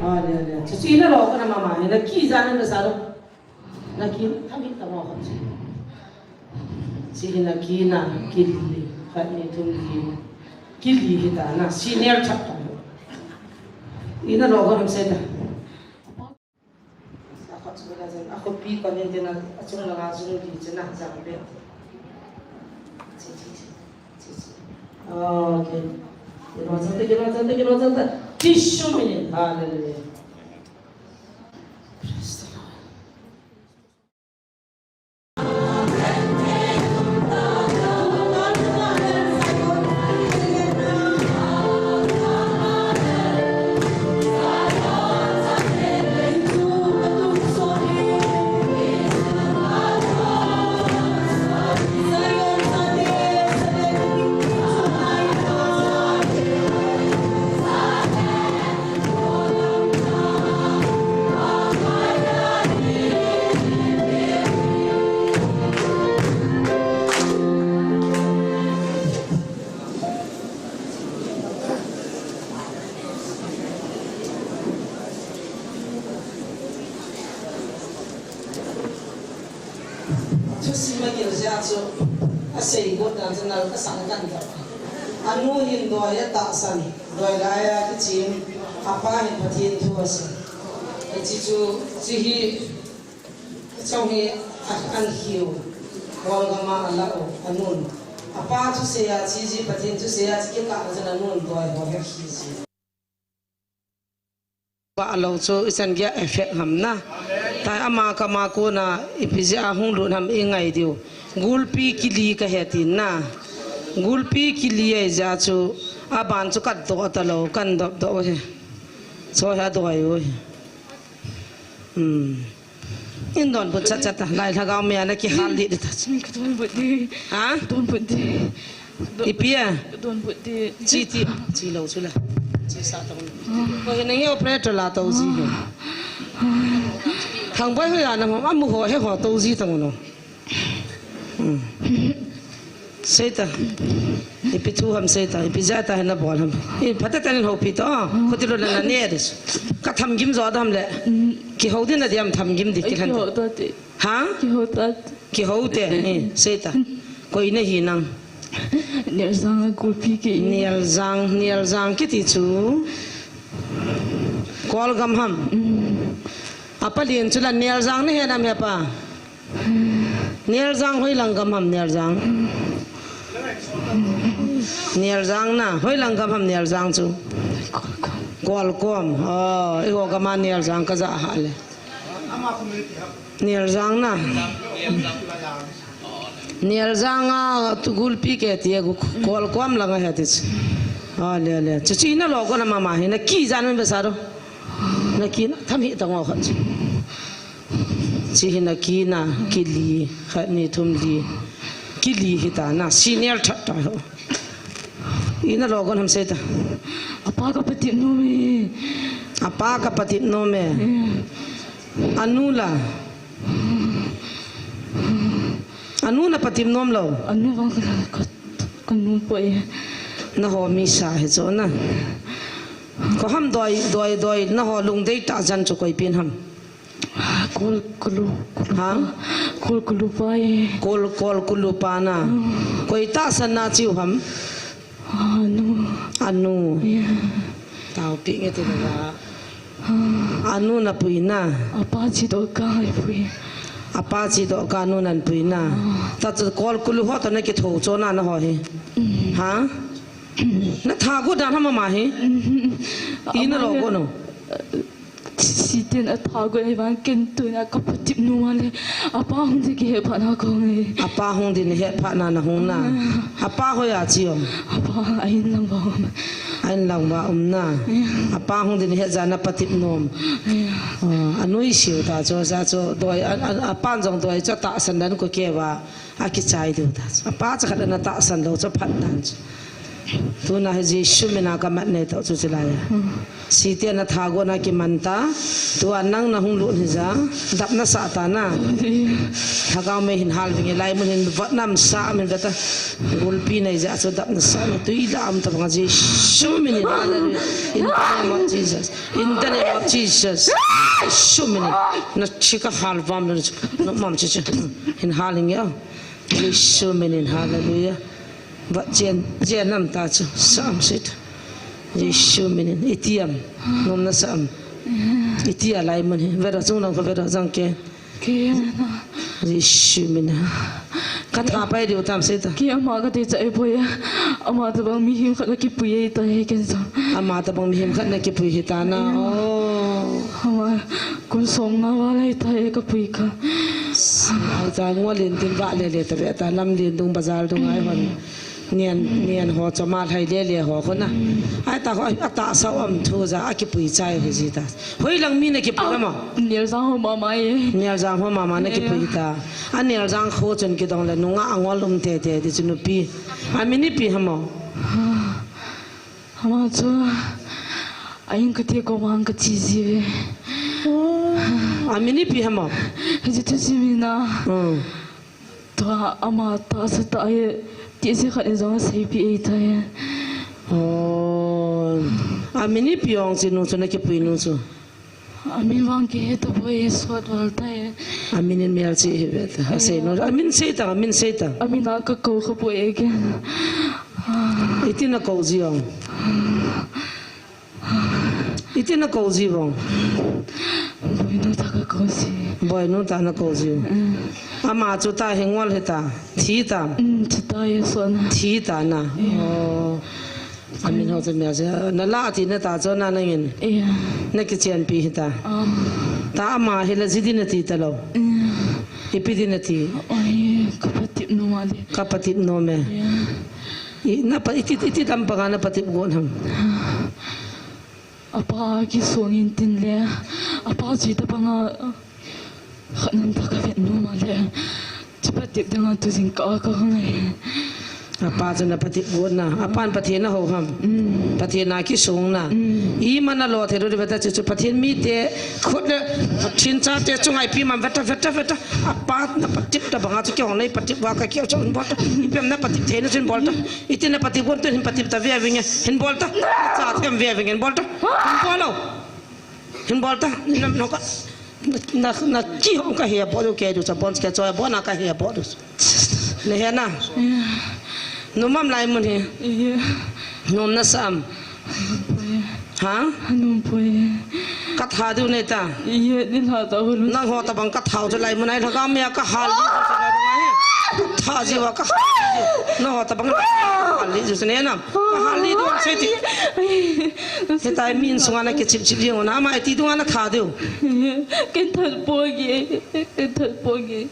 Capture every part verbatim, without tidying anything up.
Ale, ale. Chuche na lo ko na mama hi na ki ja na sa lo. Na ki tham hi ta mo ko chi. Chi hi na ki na ki li. Khat ni thum li. Ki li hi ta na senior chap ta. Ina lo ko ham se ta. A khat chu la zen, a khopi ko nen te na, a chung la nga zung di chu na, zang be. Chi, chi, chi, chi, chi. Okay. Kino chang te, kino chang te, kino chang te. Tissue minute. Hallelujah. Praise the Lord. Thusim a gil jeh a chu, a sei got dan chu nal ka sang kan ta. A nu hin doi a tahsan, doi lai a kichim, a pa hin Pathen thu a sei. Hichi chu, chi hi, chong hi a, an hiu, Kol gam a a la u, a nun. A pa thusei a chi ji, Pathen thusei a chi kikah a chun a nun doi ho he khi ji. Vah lou chu ichan geiya effect ham na. Tai ama kama kona ipi jeh a hung lut ham i ngai diu. Gulpi kili ka he tin na. Gulpi kili ahi jeh a chu aban chu ka doh ta lou, kan dop doh u hi. Chu hi a doi u hi. Hmm. In donbut chat chat ta, Lai Lhagao mei a na kihal dih dih ta. Ka donbut di. Ha? Ka donbut di. Ipi a? Ka donbut di. Chi ti, chi lou chu la. Chi sa ta ngun. Ko hi nang operator la tou ji he. Thangboi ho ya na mo, amu ho he ho tou ji ta ngun o. Hmm. Sei ta. Ipi thu ham sei ta. Ipi jeh a ta hi na bol ham. I phatecha in houpi to. Khuti lo na na ne de. Ka tham gim jo dam le. Kihou di na diam tham gim di kihan. Kihou ta ti. Ha? Kihou ta ti. Kihou te. Eh, sei ta. Koi na hi nang. Neljang a gulpi ke. Neljang, Neljang kiti chu. Kol gam ham. Mm. A pa lien chu la Neljang na he nam he pa. Neljang hoilang gam ham Neljang. Neljang na, hoilang gam ham Neljang chu. Kolkom. Oh, eiho gam a Neljang ka ja ha le. Neljang na. Neljang a tu gulpi ke ti a gu Kolkom lang a he ti. Ah, le, le. Chu chi na lo ko na mama hi na ki jan men besa ro. Na ki na tham hi ta ngo khat. Chi hi na ki na, ki li, khat ni thum li. Ki li hi ta na, senior that ta ho. Ina lo kon ham sei ta. Apa ka patep nom e. Apa ka patep nom e. Eh. Anu la. Anu na patep nom lo. Anu vang ka, ka, ka nom poi. Na ho mi sa he cho na. Ko ham doi, doi, doi, na ho lungdei ta jan cho koi pin ham. Kol, kolu, kolu. Ha? Kol, kolu pa e. Kol, kol, kolu pa na. Hmm. Koi tahsan na chiu ham? Anu. Anu. Ya. Tao pi nge ti na. Ah. Anu na pui na. Apa chi to ka hai pui. Apa chi to ka anu nan pui na. Ah. Ta chu kol kolu ho to na ki tho cho na na ho hi. Hmm. Ha? Na tha gu dan ham ama hi. Hmm. Ina lo ko no. Siten a tha gu ai vang ken tu na ka patep nom a le. Apa hung di ki he pha na ko nge. Apa hung di ni he pha na na hung na. Ah. Apa ho ya chi om. Apa a in lang ba um. A in lang ba um na. Ya. Apa hung di ni he ja na patep nom. Ya. Ah, anui siu ta cho ja cho doi a, a, apan jong doi cho tahsan dan ko ke ba. A kichai diu ta. Apa cha khat na tahsan lo cho phat dan cho. Tuna hi Jesu mina kamat nei tau chu chilai. Siti ana thago na kimanta. Tua nang nahung lut hija. Dap nasah ta na. Lhagao mei hin hal vinge, laimun hin vat nam sa min veta. Gulpi nei ja chu dap nasah na. Tui dam ta banga Jesu minin, hallelujah. In the name of Jesus. In the name of Jesus. Jesu minin. Na chika hal vam na chu. Na mam chi chi. Hin hal hinge. Jesu minin, hallelujah. Vat chen, chen nam ta chu, sam sit. Jesu minin, itiam, nom nasam. Itia laimun hi, vera chung nang ko vera jang ke. Ke na. Jesu minin. Katha pai diu tam sita. Ke ama kati cha e poi. Ama tabang mihem khat na kipui e ta he ken sa. Ama tabang mihem khat na kipui hita na. Oh. Ama Kum som nga val ahitai kapui kha. Ahitai, ngol in tin vahle le tave ta, lamlen dung bazar dung ahi hon. Nian, nian ho choma lhai lele ho khona. Ahitai ho, atahsa um thu ja, akipui chai ho jita. Hoilang mi na kipui lama. Nialjang ho mama e. Nialjang ho mama na kipui ta. A Nialjang kho chun kidong le nunga angol um tete ti chu nupi. Amin ipi hamo. Ama chu, a in kati ko mang kati ji ve. Oh. Amin ipi hamo. Hichu thusim hina. Hmm. Tua ama tahsa ta e, ti se khat in jong seipi e ta e. Oh. Amin ipi ong si nu chu na kipui nu chu. Amin vang kihe tapoi, sot val tai. Amin in mial chi hi ve ta. Asei no. Amin sei ta, amin sei ta. Amin a kakou kha poi e ke. Iti na kou ji ong. Iti na kou ji ong. Boinu ta kakou ji. Boinu ta na kou ji. Mm. Ama chu ta hingol hita. Thi ta. Mm, thi ta e sona. Thi ta na. Yeah. Oh. Amin ho chu mia chu, na la ti na ta chu na nangin. Iya. Na kichenpi hita. Um. Ta ama hi la ji din nati talou. Mm. Ipi din nati. Oi, kapatip nom a le. Kapatip nom e. Iya. I, na pa, iti, iti dam panga na patip gon ham. Apa kisong in tin le. Apa ji ta panga. Khat nam ta kavet nom a le. Chu patip ding a tu jingkah a ka ngai. Apa chu na patip got na. Apan Pathen a ho ham. Mm. Pathen a kisong na. Mm. Ima na lo thei diu veta chu, chu Pathen mite khut le Pathen chate chunga ipi man veta, veta, veta. Apa na patip ta banga chu kihong nei patip va ka kihong chu hin bol ta. Ipi ham na patip thei na chu hin bol ta. Iti na patip got tu hin patip ta ve vinge. Hin bol ta. Cha them ve vinge hin bol ta. Hin bol lo. Hin bol ta. Na, na ka. Na, na, na kihong ka he bol u ke diu cha bon ke choi bon a ka he bol u. Na he na. Yeah. Nu mam laimun hi. Yeah. Nom nasam. Nom poi. Ha? Nom poi. Ka tha diu nei ta. Yeah, ni tha ta hulu. Nang ho tabang ka tha u chu laimun a hi lhagao mei a ka hal. Tha ji va ka hal. Nang ho tabang ka hal li chu nei na. Ka hal li diu sei ti. Ai. Hitai mi insunga na kichip chip jing u na, ama iti dunga na tha diu. Ken that poi ge, ken that poi ge.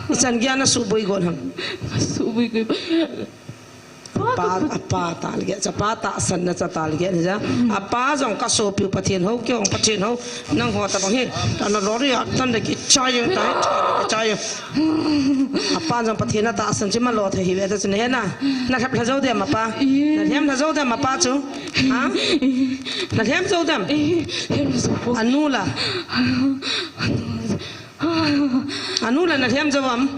Ichan gei a na suboi gon ham. Suboi gon. Pa, apa tal ge, cha pa tahsan na cha tal ge ni ja. Apa jong ka sopiu Pathen ho, kei jong Pathen ho. Nang ho tabang hi. Ta na lori a tan de kichai jeng ta hi, kichai jeng. Apa jong Pathen a tahsan chi ma lo thei hi ve ta chu nei na. Na lhep lha jou dem apa. Na lhem lha jou dem apa chu. Ha? Na lhem jou dem. Anu la. Anu la na lhem jou am.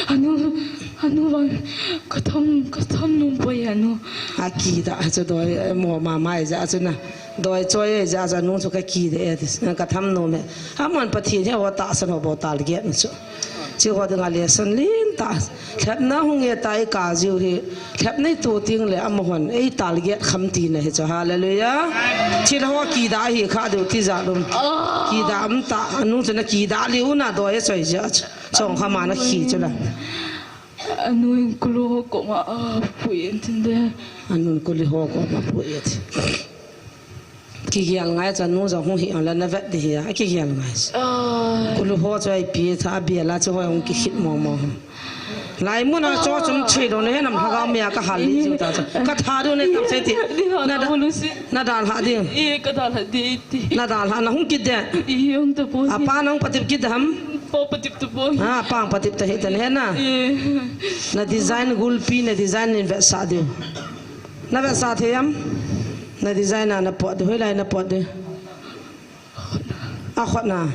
Anu, anu vang ka tham, ka tham nom poi anu. A kida chu doi mo mama ja chu na. Doi choi ja ja nu chu ka kida e, ka tham nom e. Amon Pathen he ho tahsan ho bol tal ge na chu. Chi ho dinga lesson len ta. Lhepna hung e ta i ka jiu hi. Lhepna i tu ting le amahon ei tal ge kham ti na hi chu. Hallelujah. Thil ho kida hi kha diu ti ja lum. Kida am ta anu chu na kida liu na doi choi ja chu. Chong kha ma na khi chu la. Anu in kulu ho ko ma a pui en tin de. Anu in kulu ho ko ma pui en tin. Kigel ngai cha nu jong hung hi ang la na vet di hi a, kigel ngai. Ah. Kulu ho chu ipi tha bela chu hoi hung kikhit mo mo. Laimun a cho chun che do ne nam lhagao mei a ka hal li chu ta chu. Ka tha do ne tam sei ti. Na da, na dal ha di. E ka dal ha di ti. Na dal ha na hung kit de. I hung ta po. Apa na hung patip kit ham. Po patip tu po. Ha, pang patip ta hi tan he na. Eh. Na design gulpi, na design in vetsah diu. Na vetsah thei am? Na design a na pot diu, hoilai na pot diu. A khot na.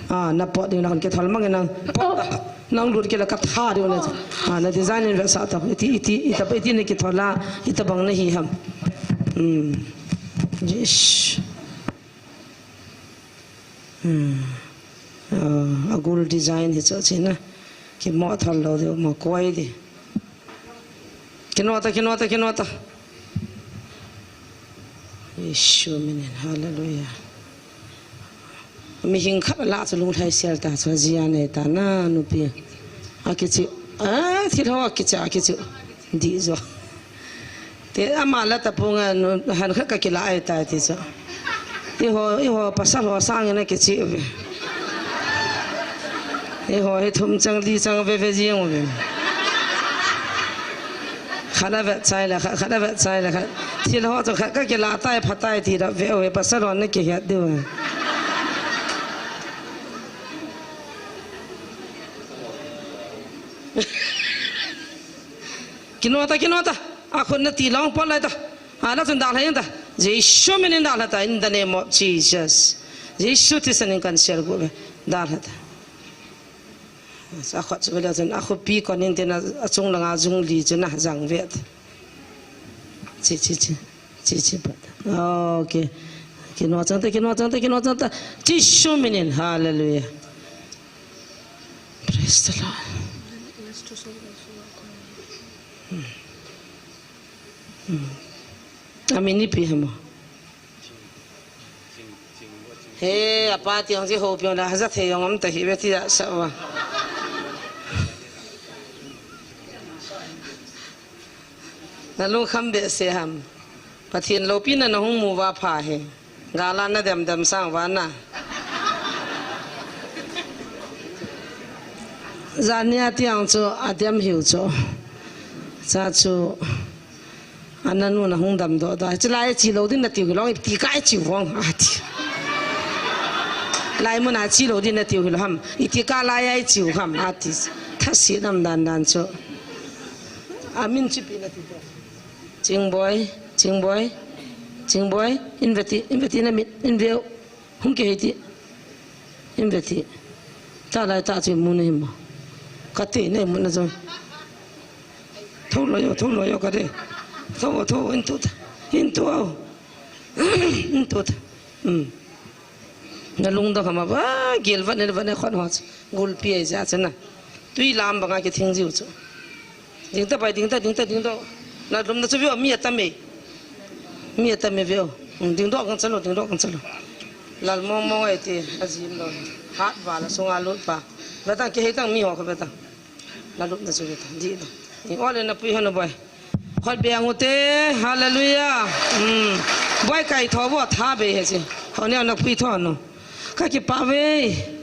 Ah, na pot diu na kan kithol mang nang. Pot ta. Nang lut kila ka tha diu na. Ah, na design in vetsah ta. Iti, iti, ita, iti na kithola, ita bang na hi ham. Hmm. Yes. Hmm. Ah, a gul design hi chu china. Kimo thol lo diu, mo koi di. Kino ta, kino ta, kino ta. Jesu minin, hallelujah. Mihing khat la chu lunglhai sel ta chu jia nei ta na nupi. A kichu. A thil ho a kichu, a kichu. Di jo. Te ama la ta punga nu han khat ka kila ai ta ti chu. Eiho, eiho pasal ho sang na kichu ve. Eiho hi thum chang li chang ve ve jing ve. Khat a vet chai la khat, khat a vet chai la khat. Thil ho chu khat ka kila tai pha tai ti da ve o he pasal ho na kihet diu. Kino ta, kino ta. A khun na ti long pon lai ta. A la chun dalha ta. Jesu minin dalha ta in the name of Jesus. Jesu thisan in kan sel gu ve. Dalha ta. Sa khot chu vele chun a khopi kon in te na a chung langa jung li chu na jang vet. Chi, chi, chi. Chi, chi pat. Okay. Kino chang ta, kino chang ta, kino chang ta. Jesu minin. Hallelujah. Praise the Lord. Hmm. Hmm. Amin ipi ham? He, apa ti ang si ho pion la, haja thei ang am ta hi ve ti da sa wa. Na lungkham behseh ham. Pathen loupina na hung mu va pha hi. Gal a na dem dem sang va na. Jan nia ti ang chu a dem hiu chu. Cha chu. Ana nu na hung damdoh doh. Chulai chi lou ding na tiu hilou, iti ka chi vong, ati. Lai mun a chi lou ding na tiu hilou ham. Iti ka lai ai chi ham, ati. Thasi dam dan dan chu. Amin chi pi na tiu. Chingboi, Chingboi, Chingboi, in veti, in veti na mit, in veu. Hung kihei ti. In veti. Ta lai ta chi mu na hi ma. Ka te nei mu na jong. Tho lo yo, tho lo yo ka te. Tho, tho, in tu ta. In tu au. In tu ta. Hmm. Na lungdong ham a va, gel va ne, va ne khon ho. Gulpi ai ja chana. Tui lam banga kithing jiu chu. Ding ta bai, ding ta, ding ta, ding ta. Na lum na chu veo, mi atam e. Mi atam e veo. Ding doh kang chalo, ding doh kang chalo. Lal mong mong ai ti, ajim lo. Hat va la sunga lut pa. Vetang kihei tang mi ho kha vetang. Na lut na chu vetang, di lo. Ni ole na pui hanu bai. Khol be ang ute, hallelujah. Hmm. Boi kai tho bo tha be he chi. Ho ne na pui tho no. Ka kipah ve.